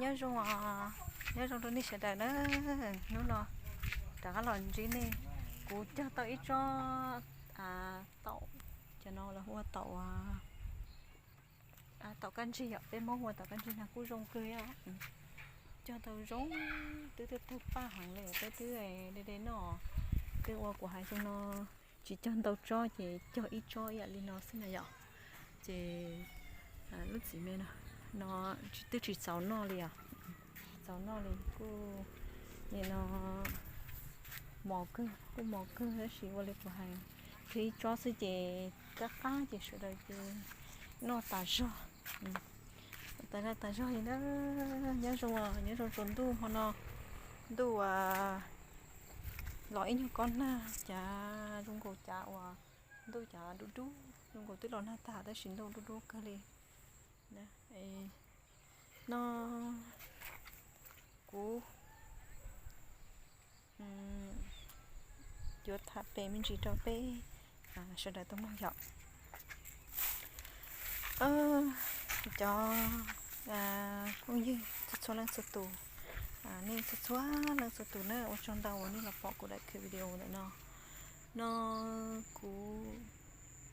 Nyob zoo, nyob zoo rau nej sawv daws na. Hnub no rov qab los ntsib nej. Kuv cog tau ib tsob taum, cov no lawv hu ua taum, taum kab ntsig yom, peb Hmoob hu ua taum kab ntsig no kuj zoo kawg os. Cog tau zoo, twb twb tawg paj heev li, peb twb de de noj. Twb ua kuv hais xyoo no tsis cog ntau tsob ces cog ib tsob ib yam li no xwb na yom. Ces lub txiv me no, no twb tsis txaus noj li os. Txaus noj li kuj, nim no mos kawg, kuj mos kawg tab sis ua li kuv hais, cog ib tsob xwb ces qab qab ces sawv daws ces noj tas zog. Tas zog tas zog li na. Nyob zoo, nyob zoo tsaus ntuj hmo no, ntuj los ib nyuag kob nag, cav zoo nkaus cav uas ntuj cav dub dub, zoo nkaus twb los nag tag tab sis ntuj dub dub kawg li. No kuv yuav tham pem me ntsis rau peb sawv daws tau mloog yom. Cov phooj ywg txhua txhua leej txhua tus, nej txhua txhua leej txhua tus na, ua tsaug ntau uas nej los pom kuv daim clip video ntawm no. No kuv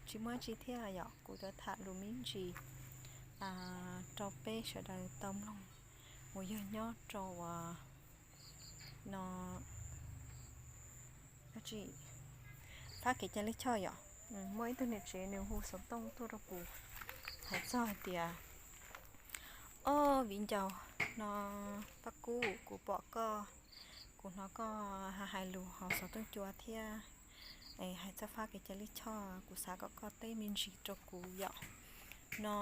tsis muaj dab tsi thiab yom, kuv yuav tham lus me ntsis rau peb sawv daws tau mloog, uas yog nyob rau uas no dab tsi, fab kev cai lij choj yom. Muaj ib tug niam tsev nws hu xov tooj tuaj rau kuv hais txog hais tias, ob viv ncaus, no Paj Kub, kuv pom koj, kuv hnov koj hais lus hauv xov tooj cua thiab hais txog fab kev cai lij choj, kuv xav kom koj teb me ntsis rau kuv yom. No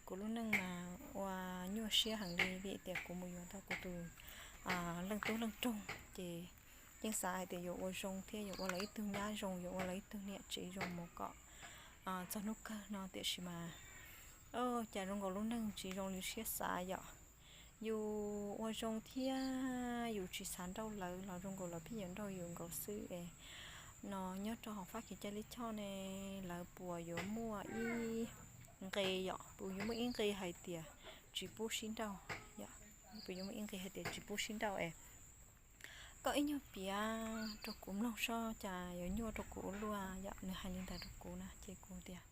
kuv lub neej mas ua nyuaj siab heev li vim tias kuv mus yuav tau kuv tus leej tub leej roog ces yeej xav hais tias yuav ua zoo thiab yuav ua lawv ib tug nyab zoo, yuav ua lawv ib tug niam tsev zoo mus kom txog hnub kawg no tiam sis mas cas zoo nkaus lub neej tsis zoo li siab xav yom. Yus ua zoo thiab yus tsis xav nrauj lawv los zoo nkaus lawv pheej yuav nrauj yus nkaus xwb es. No nyob rau hauv fab kev cai lij choj ne, lawv puas yuav muaj ib nqe yom, puas yuav muaj ib nqe hais tias tsis pub sib nrauj yom, puas yuav muaj ib nqe hais tias tsis pub sib nrauj es. Koj ib nyuag piav rau kuv mloog soj cas yuav nyuaj rau kuv ua luaj yom, nws hais li ntawd rau kuv na ces kuv tias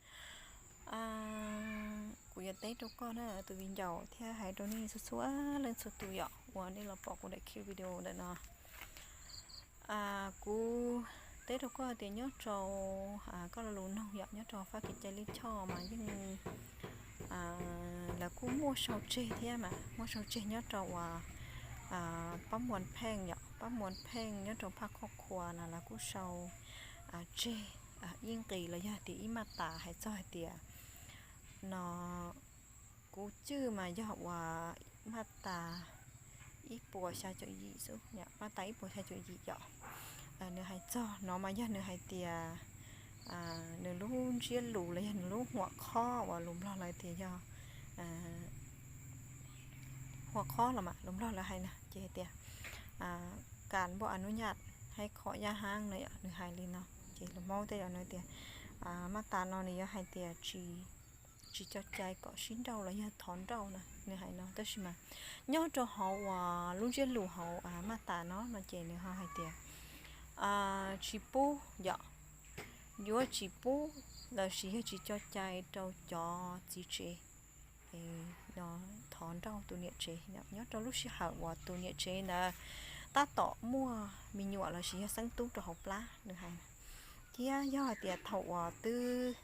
kuv yuav teb rau koj na tus viv ncaus thiab hais rau nej txhua txhua leej txhua tus yom uas nej los pom kuv daim clip video ntawm no. Kuv teb rau koj tias nyob rau koj lo lus noog yom, nyob rau fab kev cai lij choj mas yeej lawv kuj muaj sau tseg thiab mas, muaj sau tseg nyob rau uas pab muas pheej yom, pab muas pheej nyob rau phaj khoj khua no lawv kuj sau tseg ib nqis los yog tias ib maj tas hais txog hais tias no kuv cwj mas yog uas maj tas ib puas xya caum yim xwb, maj tas ib puas xya caum yim yom. Nws hais txog no mas yog nws hais tias nws lub ntsiab lus los yog nws lub huam khob uas lus Nplog lawv tias yog huam khob los mas lus Nplog lawv hais na ces hais tias kas npauj a nub nyaj haib khom yaj haab no yom, nws hais li no. Ces lus Hmoob tej yom nws tias maj tas no nws yuav hais tias tsis tso cai kom sib nrauj los yog thov nrauj na, nws hais no. Tab sis mas nyob rau hauv uas lub ntsiab lus hauv maj tas no no ces nws ho hais tias tsis pub yom, yuav tsis pub los sis yog tsis tso cai rau cov txiv tsev thov nrauj tus niam tsev nyob rau lub sij hawm uas tus niam tsev ntawd tab tom muaj me nyuam los sis yog xeeb tub rau hauv plab, nws hais. Thiab yog hais tias thaum uas twb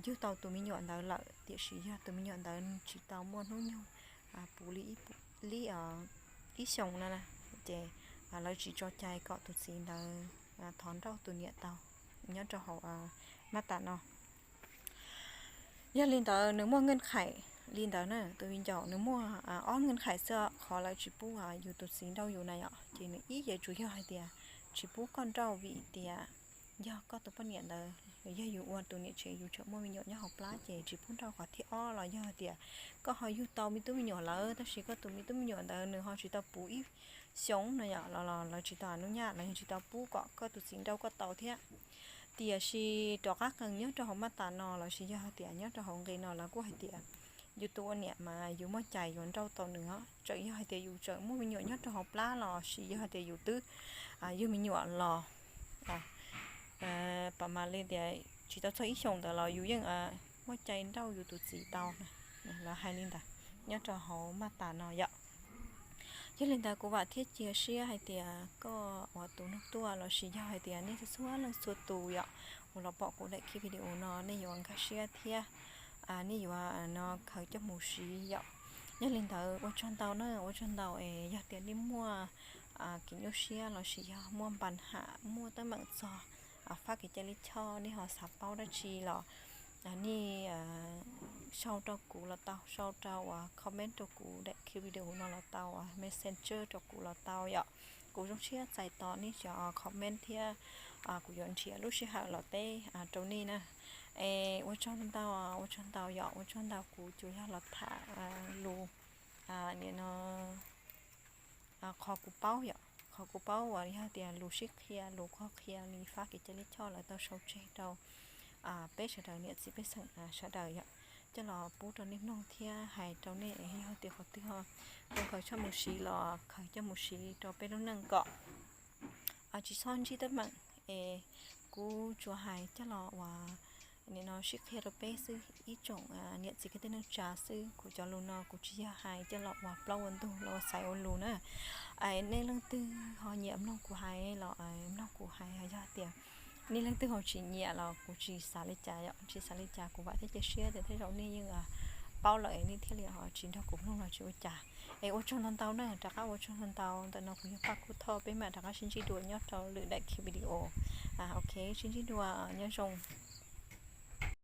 yug tau tus me nyuam ntawd lawm tiam sis yog tus me nyuam ntawd tsis tau muaj hnub nyoog puv li ib xyoos no na, ces lawv tsis tso cai kom tus txiv ntawd thov nrauj tus niam tau nyob rau hauv maj tas no. Yog li ntawd nws muaj nkeej khaim li ntawd na, tus viv ncaus nws muaj ob nkeej khaim xwb qhov lawv tsis pub yus tus txiv nrauj yus na yom. Ces nws ib ces tsuas yog hais tias tsis pub koj nrauj vim tias yog koj tus poj niam ntawd los yog yus ua tus niam tsev yus tseem muaj me nyuam nyob hauv plab ces tsis pub nrauj. Qhov thib ob los yog hais tias koj ho yug tau me tub me nyuam lawm tab sis koj tus me tub me nyuam ntawd nws ho tsis tau puv ib xyoos no yom, los los lawv tsis tau nub nyaj los yog tsis tau pub kom koj tus txiv nrauj koj tau thiab. Tiam sis rov qab qees nyob rau hauv maj tas no los sis yog hais tias nyob rau hauv nqe no lawv kuj hais tias yus tus ua niam mas yus muaj cai yuav nrauj tau nws os. Txawm yog hais tias yus tseem muaj me nyuam nyob rau hauv plab los sis yog hais tias yus twb yug me nyuam los, pam mam li tias tsis tau txog ib xyoos ntawd los yus yeej muaj cai nrauj yus tus txiv tau. Lawv hais li ntawd nyob rau hauv maj tas no yom. Yog li ntawd kuv vam thiab cia siab hais tias koj uas tus neeg tuaj los sis yog hais tias nej txhua leej txhua tus yom, uas los pom kuv daim clip video no nej yuav nkag siab thiab nej yuav no khaws coj mus siv yom. Yog li ntawd ua tsaug ntau na, ua tsaug ntau es yog tias nej muaj kev nyuaj siab los sis yog muaj npa ham muaj teeb meem txog fab kev cai lij choj nej ho xav paub dab tsi los nej sau rau kuv los tau, sau rau uas comment rau kuv daim clip video no los tau, uas messenger rau kuv los tau yom. Kuv zoo siab txais tos nej cov comment thiab kuv yuav nrhiav lub sij hawm los teb rau nej na. Es ua tsaug ntau, ua tsaug ntau yom, ua tsaug ntau. Kuv tsuas yog los tham lus nim no qhov kuv paub yom, qhov kuv paub uas yog tias lus sib qhia, lus qhov qhia li fab kev cai lij choj lawv tau sau tseg rau peb sawv daws niam txiv pej xeem sawv daws yom, coj los pub rau nej mloog thiab hais rau nej yog tias qhov twg ho khaws coj mus siv los khaws coj mus siv rau peb lub neej kom tsis txhob ntsib teeb meem. Es kuv tsuas hais coj los uas nim no sib qhia rau peb xwb, ib tsoom niam txiv kwv tij neej tsa xwb. Kuv cov lus no kuv tsis yog hais coj los uas plaub ua ntug los ua xaiv ua lus na. Nej leej twg ho nyiam mloog kuv hais los mloog kuv hais, yog tias nej leej twg ho tsis nyiam los kuv tsis xav li cas yom, tsis xav li cas. Kuv vam thiab cia siab tias tej zaum nej yeej paub lawm es nej thiaj li ho tsis nrog kuv mloog los tsis ua cas. Es ua tsaug ntau ntau na, rov qab ua tsaug ntau ntau. Ntawm no kuv yog Paj Kub Thoj, peb mam rov qab sib ntsib dua nyob rau lwm daim clip video. Ok, sib ntsib dua, nyob zoo.